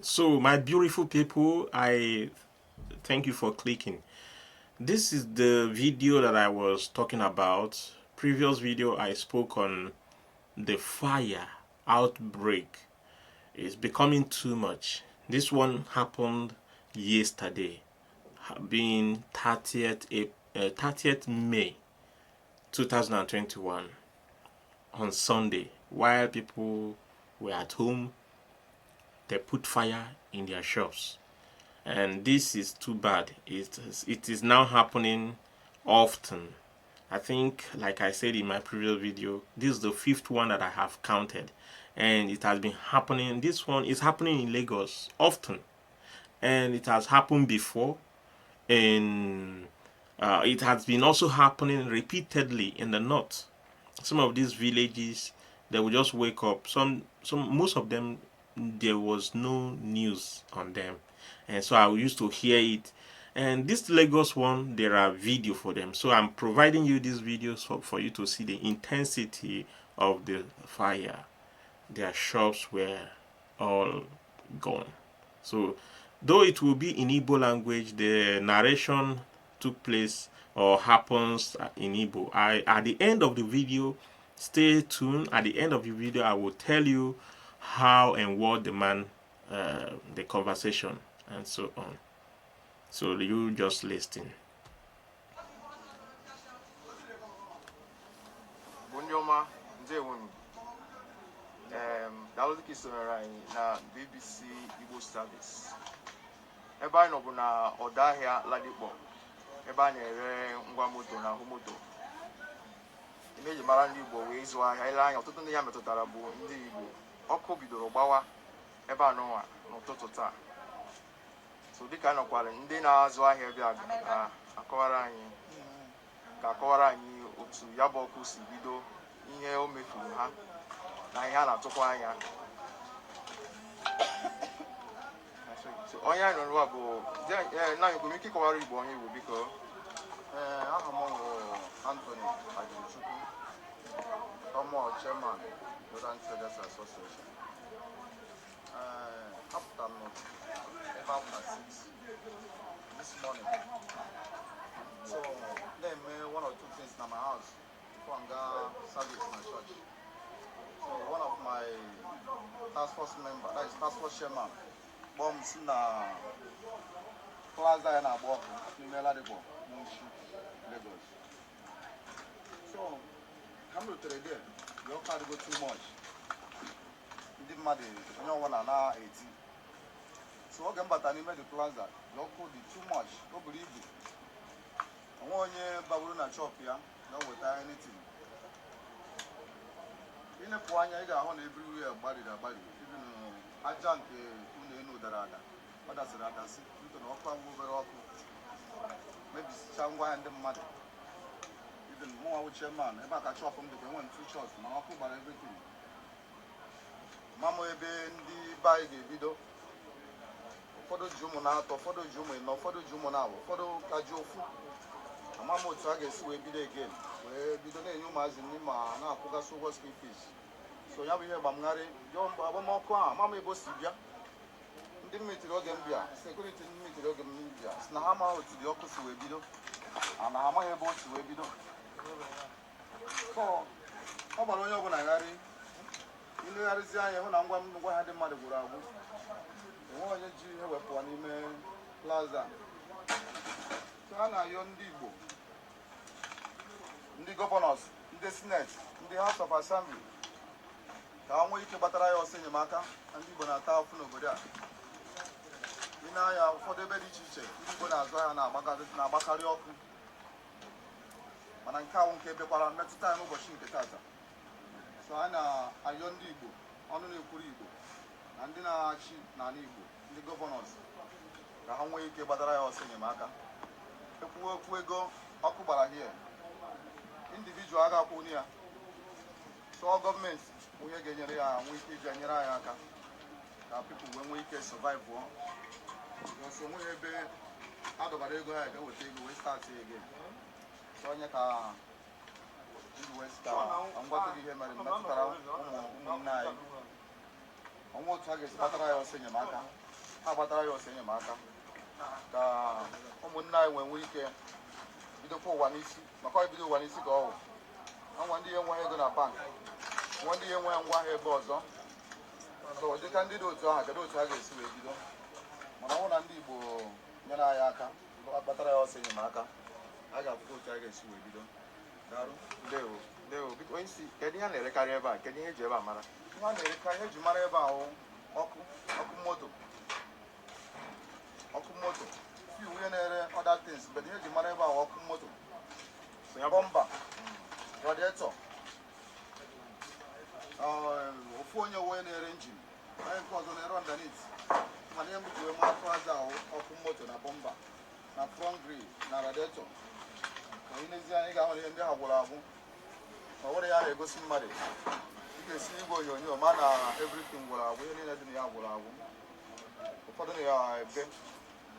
So, my beautiful people, I thank you for clicking. This is the video that I was talking about. Previous video, I spoke on the fire outbreak. It's becoming too much. This one happened yesterday, being 30th May 2021 on Sunday, while people were at home, they put fire in their shops. And this is too bad. It is now happening often. I think, like I said in my previous video, this is the fifth one that I have counted, and it has been happening. This one is happening in Lagos often, and it has happened before, and it has been also happening repeatedly in the north. Some of these villages, they will just wake up. Some, most of them, there was no news on them, and so I used to hear it. And this Lagos one, there are video for them. So I'm providing you these videos for you to see the intensity of the fire. Their shops were all gone. So, though it will be in Igbo language, the narration took place or happens in Igbo. I at the end of the video, stay tuned. At the end of the video, I will tell you how and what the man, the conversation, and so on. So you just listen. Bụ ndị ọma, ndewonu. Daalụ dịka isonyere anyị na BBC Igbo Service. Ebe anyị nọ bụ na ọdọ ahịa Ladipo, ebe a na-ere ngwa moto na ahụ moto. Ihe eji mara ndị Igbo wee ịzụ ahịa. Ile anya, ọtụtụ ndị ya metụtara bụ ndị Igbo. Ọkụ bidoro gbawa ebe a nụnwa n'ụtụtụ taa. So dịka a nọkwara, ndị na-azụ ahịa ebe a ga-akọwara anyị otu ya bụ ọkụ si bido, ihe o mefuru ha na ihe a na-atụkwa anya. So, onye anyị nọ n'ụwa bụ nna anyị, kwere ike ịkọwara Igbo onye Igbo, biko. Ee, aha m bụ Anthony Ajirichukwu, former chairman, Northern Traders Association. Ee, apụtara m n'ụtụtụ ebe after 6 this morning. So, na-eme one or two things na my house before m gaa service na church. So, one of my task force member, that is task force chairman, kpọọ m si na plaza ya na-agba ọkụ n'ime Ladipo, Mushin, Lagos. So, ka m rutere there, the ọkụ adịgo too much. Ndị mmadụ, onye ọbụla na-eti. So oge m batara n'ime the plaza, the ọkụ dị too much, o buru ibu. Onwe onye bawuru na shop ya na o weta anything. Ilepụ anya, ị ga-ahụ na everywhere gbariri agbari, even aja nke ụlọ elu dara ada, ọ dasịrị adasị due na ọkụ ahụ. Obere ọkụ mebisicha ngwaahịa ndị mmadụ. Even mụnwa wụ chairman, ebe a ka shop m dịkwa. Enwere m two shops, mana ọkụ gbara everything. Mamụ ebe ndị be anyị ga-ebido. Ụfọdụ ji ụmụ na-atọ, ụfọdụ ji ụmụ ịnọ, ụfọdụ ji ụmụ na-abụ, ụfọdụ ka ji ofu. Ama m otu a ga-esi wee bido again, wee bido na-enye ụmụazị nri ma na-akwụgasị ụgwọ school fees. So ya bụ ihe gbamgharị agbamọkụ ahụ. Ama m ebe o si bịa. Ndị m mitiri oge m bịa, security ndị mitiri oge m bịa, si na ha amaghị otu dị ọkụ si wee bido, na ha amaghị ebe o si wee bido. So ọ gbara onye ọbụla gharị. Ilegharịzi anya hụ na ngwa ngwa ha ndị mmadụ gwụrụ agwụ. Enwe onye ji ihe wepụọ n'ime plaza. So a na-ayọ ndị Igbo, ndị governors, ndị senate, ndị House of Assembly, ka ha nwee ike gbatara ya ọsọ enyemaka na ndị Igbo na-ata afụ n'obodo a. Ị na-anya ụfọdụ ebe dị iche iche ndị Igbo na-azụ ahịa na-agbakarị ọkụ, mana nke ahụ nke bekwara mmetụta ya n'ụbọchị nke tata. So a na-ayọ ndị Igbo, ọnụ na-ekwuru Igbo na ndị na-achị n'ala Igbo, ndị governors, ka ha nwee ike gbatara ya ọsọ enyemaka. Ekwuwe okwu ego ọkụ gbara hie, individual aga-akwụ ya. So gọọmenti onye ga-enyere ya nwee ike iji nyere anyị aka ka people wee nwee ike survive pụọ, because onweghị ebe a dọbara ego ha ga-eweta ego wee start again. So onye ka ndị wee sị ka ngwata gị ihe mere metụtara ụmụ ụmụnne anyị, ọnwa otu a ga-esi kpatara ya ọsọ enyemaka. Ha gbatara ya ọsọ enyemaka ka ụmụnne anyị nwee nwee ike bidokwa ụwa n'isi, maka ọ bido ụwa n'isi ka ọ wụ nwa ndị enweghị ego na bank, nwa ndị enweghị ngwa ahịa ebe ọzọ. So dịka ndị dị otu ahụ, kedu otu ha ga-esi wee bido? Mana ọ bụrụ na ndị Igbo nyere anyị aka kpatara ya ọsọ enyemaka, a ga-akwụkwọ otu a ga-esi wee bido. Daalụ. Ndewo, ndewo. Biko, onye isi, kedu ihe a na-erekarị ebe a? Kedu ihe eji ebe a mara? Ihe a na-erekarị, ihe eji mara ebe ahụ, ọkụ, ọkụ moto, ọkụ moto. Few onye na-ere other things, but ihe eji mara ebe ahụ, ọkụ moto. So ya bụ Bumper, radiator. Ofu onye onye na-ere engine, onye nke ọzọ na-ere underneath. Mana ihe m ji wee maa plaza ahụ, ọkụ moto na bumper na front grill na radiator. Ma ị n'ezie anya, ị ga-ahụ na ihe ndị ahụ gwụrụ agwụ. Ma ọ nwere ya na-egosi mmadụ, ị ga-esi n'igwe onyonyo ma na everything gwụrụ agwụ, ihe niile dị na ya gwụrụ agwụ. Ụfọdụ na ya ebe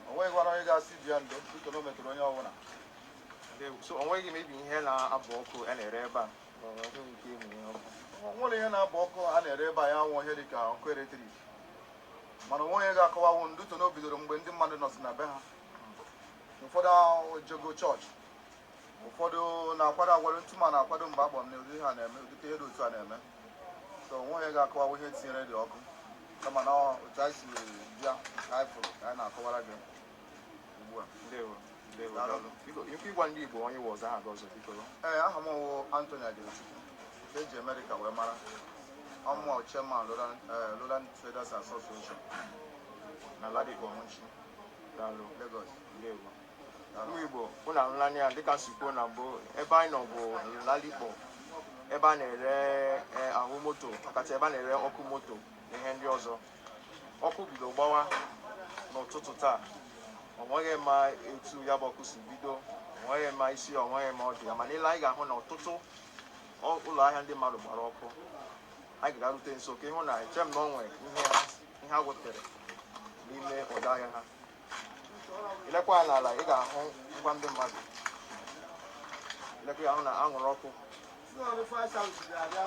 o nweghị gwara onye ga-asị bịa ndo, biko, na o metụrụ onye ọbụla. Ndewo. So o nweghị mebi ihe na-abụ ọkụ a na-ere ebe a? Ma ọ nweghị ike ịmụ ihe ọkụ? O nwere ihe na-abụ ọkụ a na-ere ebe a, ya nwụọ ihe dị ka ọkụ electric, mana onwe onye ga-akọwanwu nduto na o bidoro mgbe ndị mmadụ nọzi na be ha. Ụfọdụ ahụ jego chọọchị, ụfọdụ na-akwado akwado ntụma na-akwado mgbe akpọrọ m na ụdị ha na-eme ụdịka ihe dị otu a na-eme. So onwe onye ga-akọwanwu ihe tinyere dị ọkụ, kama na otu anyị si bịa ka anyị fụrụ ka anyị na-akọwara gị ugbu a. Ndewo, ndewo. Daalụ. Daalụ. Biko, ikwu ịgwa ndị Igbo onye wụ ọzọ, aha gị ọzọ, biko. Ee, aha m wụ Anthony Ajerechukwu, nke eji Amerịka wee mara. Ọmụọ chairman Lowland Traders Association na Ladipo. Mushin. Daalụ. Lagos. Ndewo. Daalụ. Ụmụ Igbo, unu ahụla anya ya. Dịka si kwuo na mbụ, ebe anyị nọ bụ Ladipo, ebe a na-ere ahụ moto, ọkacha ebe a na-ere ọkụ moto na ihe ndị ọzọ. Ọkụ bido gbawa n'ụtụtụ taa. Ọ nweghị ma etu ya bụ ọkụ si bido, ọ nweghị ma isi, ọ nweghị ma ọ dị ya. Mana ile anyị ga-ahụ na ọtụtụ ụlọ ahịa ndị mmadụ gbara ọkụ. Anyị ga-arute nso ka ịhụ na eche m na ọ nwere ihe ha wepụtara n'ime ọdọ ahịa ha. Ilekwa ya n'ala, ị ga-ahụ ngwa ndị mmadụ. Ilekwa ya, ahụ na anwụrụ ọkụ,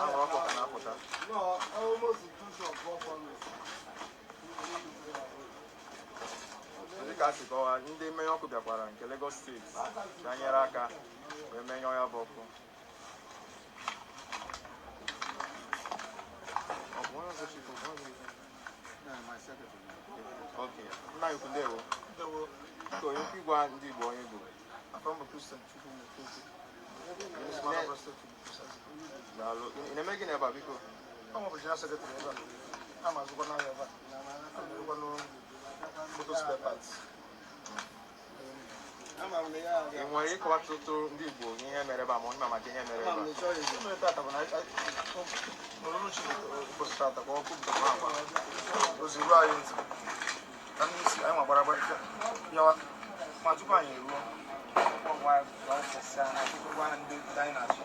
anwụrụ ọkụ ka na-apụta. No, almost two shop, four furnace. Dịka a sị kọwaa, ndị mmenye ọkụ bịakwara nke Lagos Steeti bịa nyere aka wee menyụọ ya bụ ọkụ. Ọ bụ onye ọzọ chịkwa, ọ bụ onye ọzọ? Yeah, my secretary. Ok, nna anyị ukwu, ndewo. Ndewo. Biko, onye ukwu, ịgwa ndị Igbo onye bụ. Afọ m bụ Christian Chukwu Okwu. Onye si Anambra State to be precise. Daalụ. Ị na-eme gịnị ebe a, biko? Ọ bụ general secretary ebe a. A ma azụkwa n'ahịa ebe a. A na-erekwa moto spare parts. Ị nwere ịkọwatụtụ ndị Igbo ihe mere ebe a, ma onye ma maka ihe mere ebe a? Ihe mere tata bụ na n'uhuruchi ụbọchị tata ka ọkụ bidoro na-agba. Ozi ruo anyị ntị. Ka ndị isi anyị nwa gbara gbara bịawa. Ma tupu anyị eruo, ngwa ngwa ndị anyị na-achị.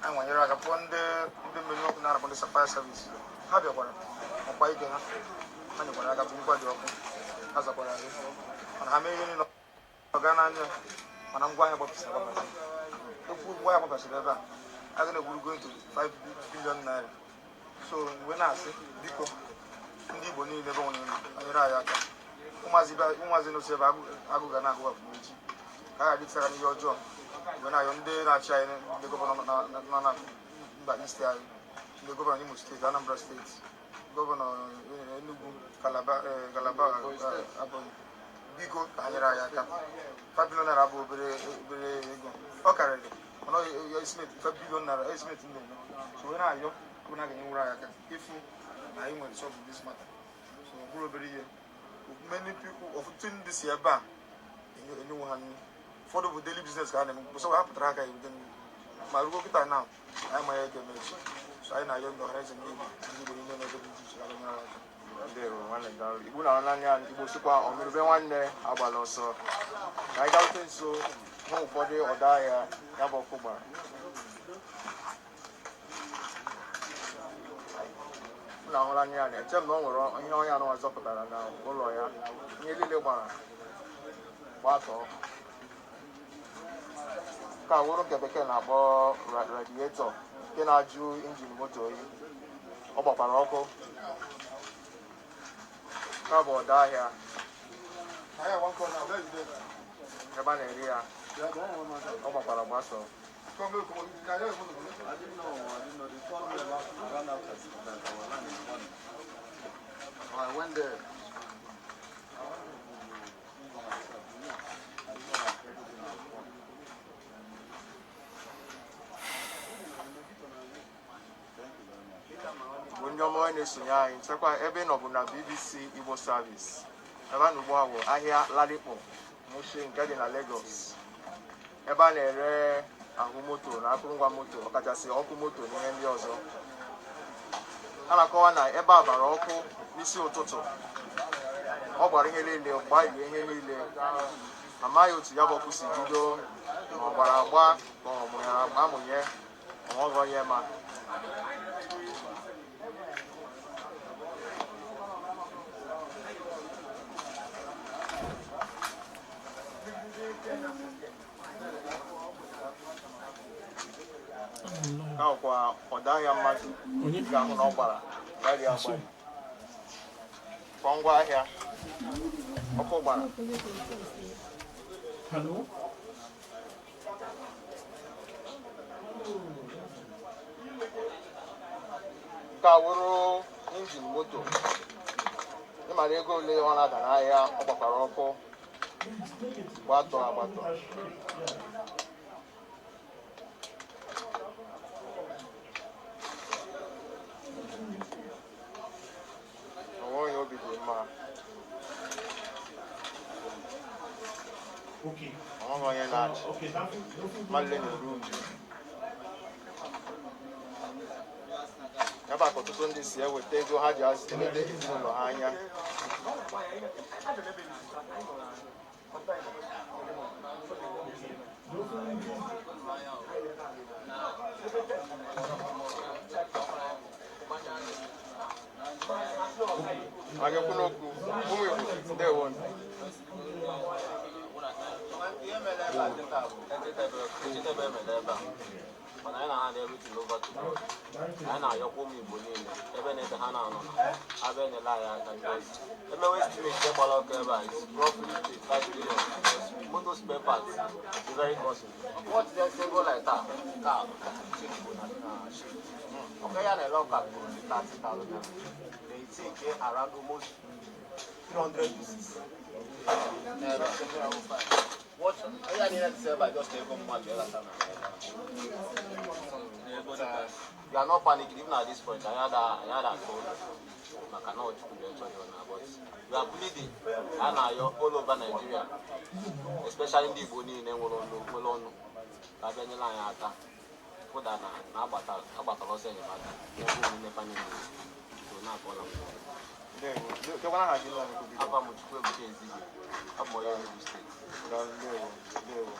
Anyị nwanyere aka pụọ ndị mmiri ọkụ na-arapụ, ndị fire service. Ha bịakwara ọkwa ike ha. Ha nyekwara aka bụ dị ọkụ. Ha zakwara anyị. Mana ha mee ihe niile ọ gaa n'anya, mana ngwaahịa gbapụsịrị agbapụsị. Okwu ngwaahịa gbapụsịrị ebe a, a ga na-egburu going to 5 billion naira. So mgbe na-asị, biko, ndị Igbo niile ebe nwere nyere anyị aka. Ụmụazị nọsi ebe agụ ga na-agụ echi ka a ghara itisara n'ihe ọjọọ. Mgbe na-ayọ ndị na-achị anyị, ndị governor nọ na mba East anyị, ndị governor Imo Steeti, Anambra Steeti, governor Enugu, Calabar, Ebonyi, biko, ka ha nyere anyị aka. 5 billion naira bụ obere obere ego, ọ karịrị, mana estimate 5 billion naira, estimate m na-eme. So wee na-ayọ ọ bụ na a ga-enyenwuru anyị aka ịfụ na anyị nwere solve this matter. So ọ bụrụ obere ihe. Many people, ọtụtụ ndị si ebe a enyewo ha nri. Ụfọdụ bụ daily business ka ha na-eme. Bụsọ ha pụtara aka ewute nri ma ruo kịta na anyị ma ya ga-eme echi. So anyị na-ayọ ndị ọhaneze, ndị Igbo, ndị Igbo niile n'ebe dị iche iche, ka ha nyere anyị aka. Ndewo, nwanne, daalụ. Igbo na n'anya, Igbo sịkwa ọmịrịbe nwanne agbala ọsọ. Ka anyị garute nso hụ ụfọdụ ọdọ ahịa ya bụ ọkụ gbara. M na-ahụla anya ya na eche m na ọ nwere ihe onye anụnwa zọpụtara na ụlọ ya. Ihe niile gbara gbatọọ. Nke a wụrụ nke bekee na-akpọ radiator, nke na-ajụ engine moto oyi. Ọ gbakwara ọkụ. Nke a bụ ọdọ ahịa ebe a na-ere ya. Ọ gbakwara gbasọ. I didn't know. I didn't know. They called me last around after 6 that our land is burning. So I went there. I went to see by myself. I saw that everything was burning. Thank you very much. Bụ ndị ọma onye na-esonye anyị, nchekwa ebe ị nọ bụ na BBC Igbo Service. Ebe a na ugbu a bụ ahịa Ladipo Mushin nke dị na Lagos, ebe a na-ere ahụ moto na akụrụngwa moto, ọkachasị ọkụ moto na ihe ndị ọzọ. A na-akọwa na ebe a gbara ọkụ n'isi ụtụtụ. Ọ gbara ihe niile, gbarie ihe niile. Amaghị otu ya bụ ọkụ si bido, ma ọ gbara agba ka ọ mụnyere amụnye, ma ọ ghọọ ihe ma ka ọkwa ọdọ ahịa mmadụ Onye? Ga-ahụ na ọ gbara gbarie agbari kwa ngwa ahịa ọkụ gbara. Hello? Nke a wụrụ injin moto. Ịmara ego ole ọ na-ada n'ahịa? Ọ gbakwara ọkụ gbatọ agbatọ. Onwe onye obi dị mma. Okay. Onweghị onye na-achị. Okay, that Mmadụ na-eru uju ebe a ka ọtụtụ ndị si eweta ego ha ji eleta ezinụlọ ha anya. Ma gị kwu n'okwu, ụmụ Igbo, ndewo. Ihe mere ebe a kịta bụ echetebe emere ebe a, mana anyị na-hand everything over to God. Anyị na-ayọkwa ụmụ Igbo niile ebe na-ebe ha na-anọ na abịa enyela anyị aka, because emewe estimate ihe gbara ọkụ ebe a is roughly 25 million, because motor spare parts is very costly. What is a single like that car change bụ na ship ọka ya na-ele ọka kwuru 30,000 naira. They take around almost 300 pieces. What onye niile dị ebe a just ego mmadụ ịlata na. We are not panicking even at this point. Anyị ada atụ ụlọ maka na Chukwu ga-echọ ya na, but we are pleading. A na-ayọ all over Nigeria, especially ndị Igbo niile nwere ọnụ ka abịa nyere anyị aka fụda na agbatara ọsọ enyemaka n'ebe ụmụnne fa niile so na-akpọla m. Ndewo. Kekwana aha gị nna m kwubido. Afa m Chukwuebuka Ezike. Abụ m onye Enugu Steeti. Daalụ, ndewo, ndewo.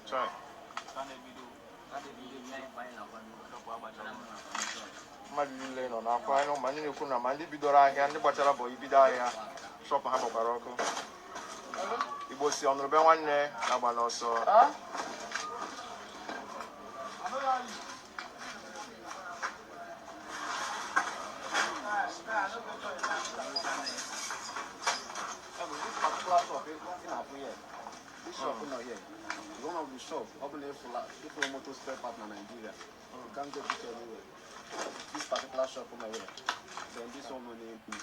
Chai. Mmadụ niile nọ n'akwa anyị, ma ndị na-ekwu na ma ndị bidoro ahịa, ndị gbachara bọ ibido ahịa, shop ha gbakwara ọkụ. Igbo si ọnụrụbe nwanne na-agba n'ọsọ. This particular shop, ị na-afụ here, this shop nọ here is one of the shop ọ bụ na ịfụrụ motor spare part na Nigeria. You can't get it anywhere. This particular shop nọ here, then this one nọ n'Enugu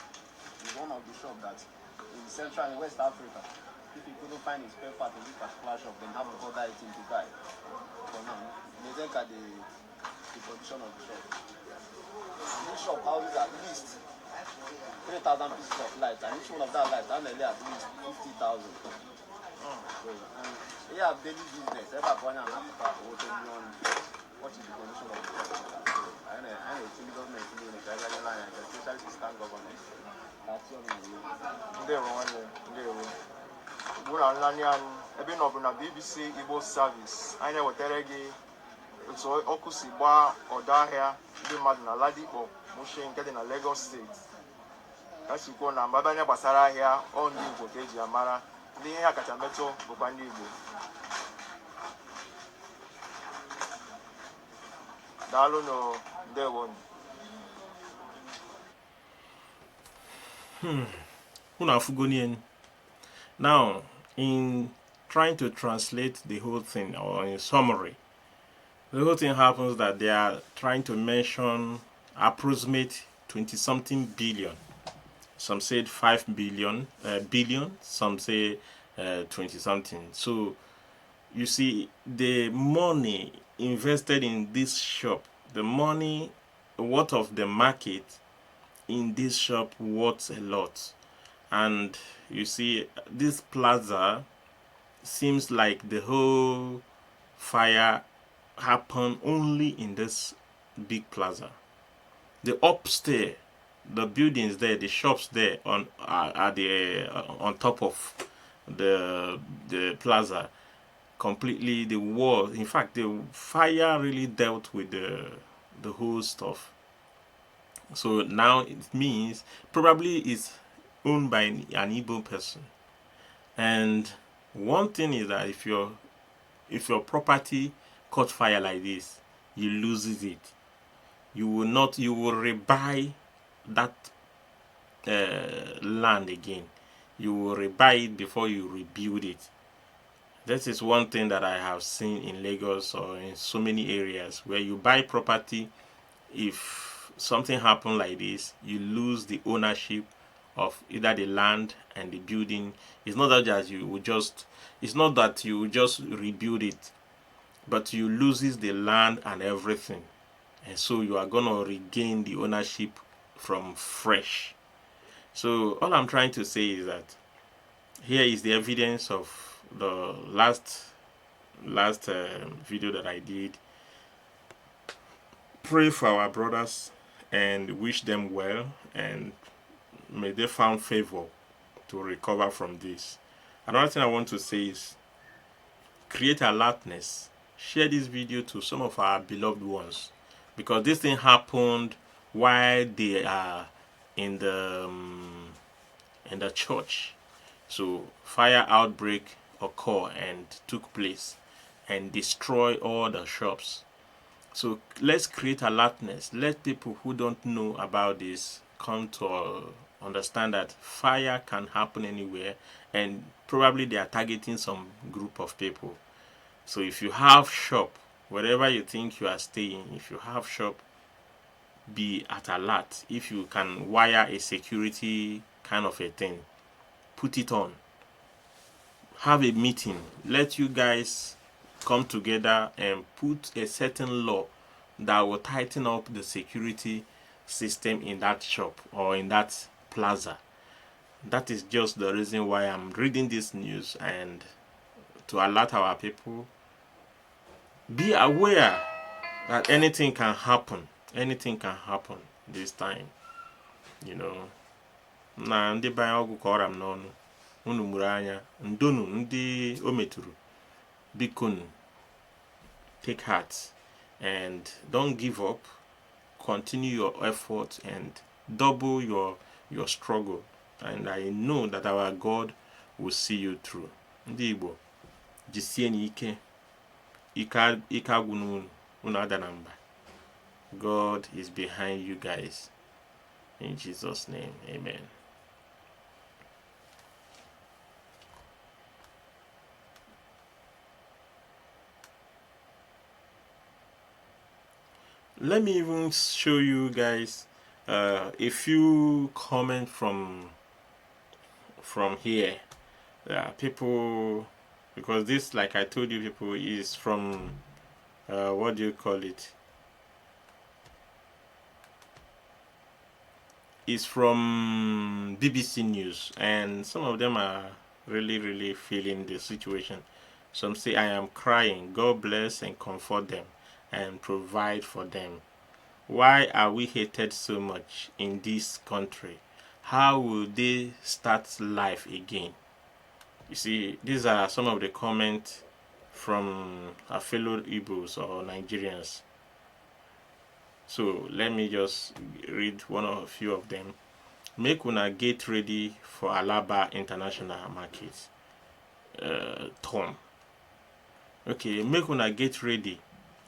is one of the shop that in Central and West Africa, if you couldn't find a spare part in this particular shop, then have to order it in Dubai. For now, look at the condition of the shop. This shop houses at least 3,000 pieces of light, and each one of that light, and at least 50,000. So, and they have daily business. Ebe a ka onye a na-apụta owete ndị ọnụ. What is the condition of the shop? Anyị na-etili gọọmenti niile ka ebe nyere anyị aka, especially eastern governors. Ka atị ọnụ na iwu. Ndewo nwanne, ndewo. Ugbu na nlani anyị ebe ị nọ bụ na BBC Igbo Service. Anyị na-ewetara gị otu ọkụ si gbaa ọdọ ahịa ndị mmadụ na Ladipo, Mushin nke dị na Lagos Steeti. Ka si kwuo na mgbe anya gbasara ahịa, ọ ndị Igbo ka eji amara ndị ihe ha kacha metụ bụkwa ndị Igbo. Daalụnụ, ndewonu. Unu afụgo. Now, in trying to translate the whole thing, or in summary, the whole thing happens that they are trying to mention approximate 20 something billion. Some said 5 billion, billion, some say 20 something. So you see, the money invested in this shop, the money worth of the market in this shop worth a lot. And you see, this plaza seems like the whole fire happened only in this big plaza. The upstairs, the buildings there, the shops there on are the on top of the plaza, completely the wall. In fact, the fire really dealt with the whole stuff. So now it means probably it's owned by an Igbo person. And one thing is that if your property caught fire like this, you loses it. You will not, you will rebuy that land again. You will rebuy it before you rebuild it. This is one thing that I have seen in Lagos or in so many areas where you buy property. If something happened like this, you lose the ownership of either the land and the building. It's not that just you will just, it's not that you will just rebuild it, but you loses the land and everything. And so you are gonna regain the ownership from fresh. So all I'm trying to say is that here is the evidence of the last video that I did. Pray for our brothers and wish them well, and may they find favor to recover from this. Another thing I want to say is create alertness. Share this video to some of our beloved ones, because this thing happened while they are in the church. So fire outbreak occur and took place and destroy all the shops. So let's create alertness. Let people who don't know about this come to understand that fire can happen anywhere, and probably they are targeting some group of people. So if you have shop, wherever you think you are staying, if you have shop, be at alert. If you can wire a security kind of a thing, put it on. Have a meeting. Let you guys come together and put a certain law that will tighten up the security system in that shop or in that plaza. That is just the reason why I'm reading this news, and to alert our people. Be aware that anything can happen. Anything can happen this time. Na ndị be anyị, ọgwụ ka ọra m n'ọnụ unu mụrụ anya ndonu ndị o metụrụ. Bikonu, take heart and don't give up. Continue your effort and double your struggle, and I know that our God will see you through. Ndị Igbo, jisie n'ike, ike, ike agwụ n'unu. Unu ada na mba. God is behind you guys. In Jesus' name, amen. Let me even show you guys a few comments from here. There are people, because this, like I told you people, is from what do you call it? It's from BBC News, and some of them are really, really feeling the situation. Some say, "I am crying. God bless and comfort them and provide for them. Why are we hated so much in this country? How will they start life again?" You see, these are some of the comments from our fellow Igbos or Nigerians. So let me just read one or a few of them. "Make una get ready for Alaba International Market. Turn." Okay, "Make una get ready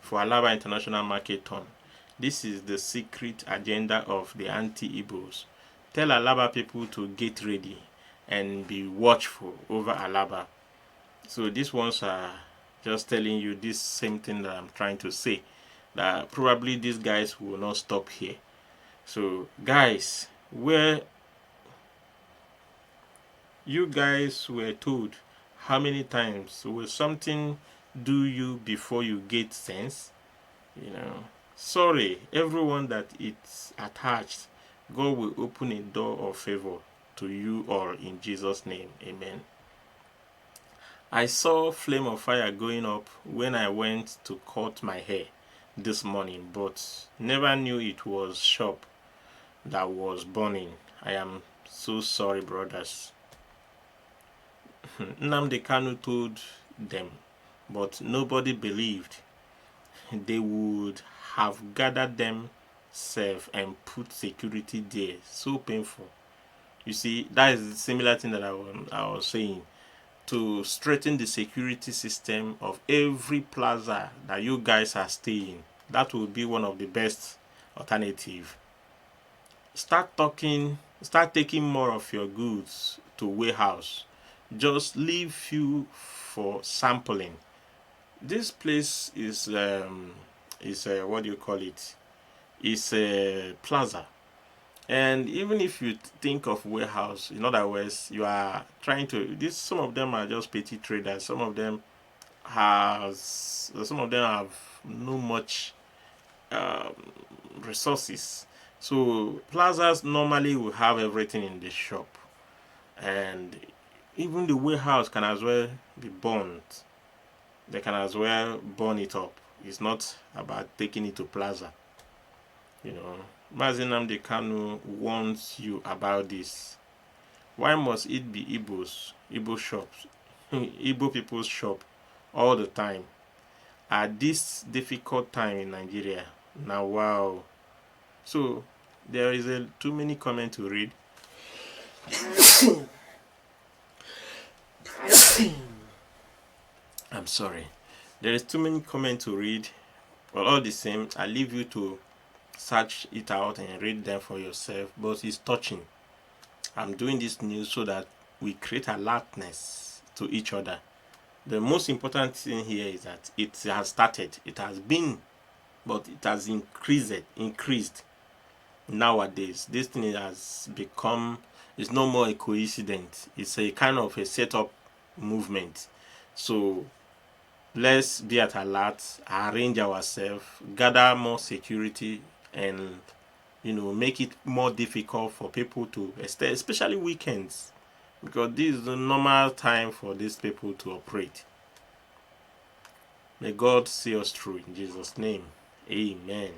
for Alaba International Market turn. This is the secret agenda of the anti-Igbos. Tell Alaba people to get ready and be watchful over Alaba." So these ones are just telling you this same thing that I'm trying to say, that probably these guys will not stop here. So guys, where you guys were told how many times will something do you before you get sense? Sorry, everyone that it's attached. God will open a door of favor to you all in Jesus' name. Amen. "I saw flame of fire going up when I went to cut my hair this morning, but never knew it was shop that was burning. I am so sorry, brothers. Nnamdi Kanu told them, but nobody believed. They would have gathered themselves and put security there. So painful." You see, that is the similar thing that I was saying. To strengthen the security system of every plaza that you guys are staying, that will be one of the best alternative. Start taking more of your goods to warehouse. Just leave few for sampling. This place is what do you call it? It's a plaza. And even if you think of warehouse, in other words, you are trying to this, some of them are just petty traders, some of them have no much resources. So plazas normally will have everything in the shop, and even the warehouse can as well be burnt. They can as well burn it up. It's not about taking it to plaza. Mazi Nnamdi Kanu warns you about this. Why must it be Igbos, Igbo shops, Igbo people's shop all the time? At this difficult time in Nigeria. Now, wow. So there is a too many comments to read. I'm sorry. There is too many comments to read. But all the same, I leave you to search it out and read them for yourself. But it's touching. I'm doing this news so that we create alertness to each other. The most important thing here is that it has started. It has been, but it has increased nowadays. This thing has become, it's no more a coincidence. It's a kind of a setup movement. So let's be at alert, arrange ourselves, gather more security, and make it more difficult for people to, especially weekends, because this is the normal time for these people to operate. May God see us through in Jesus' name. Amen.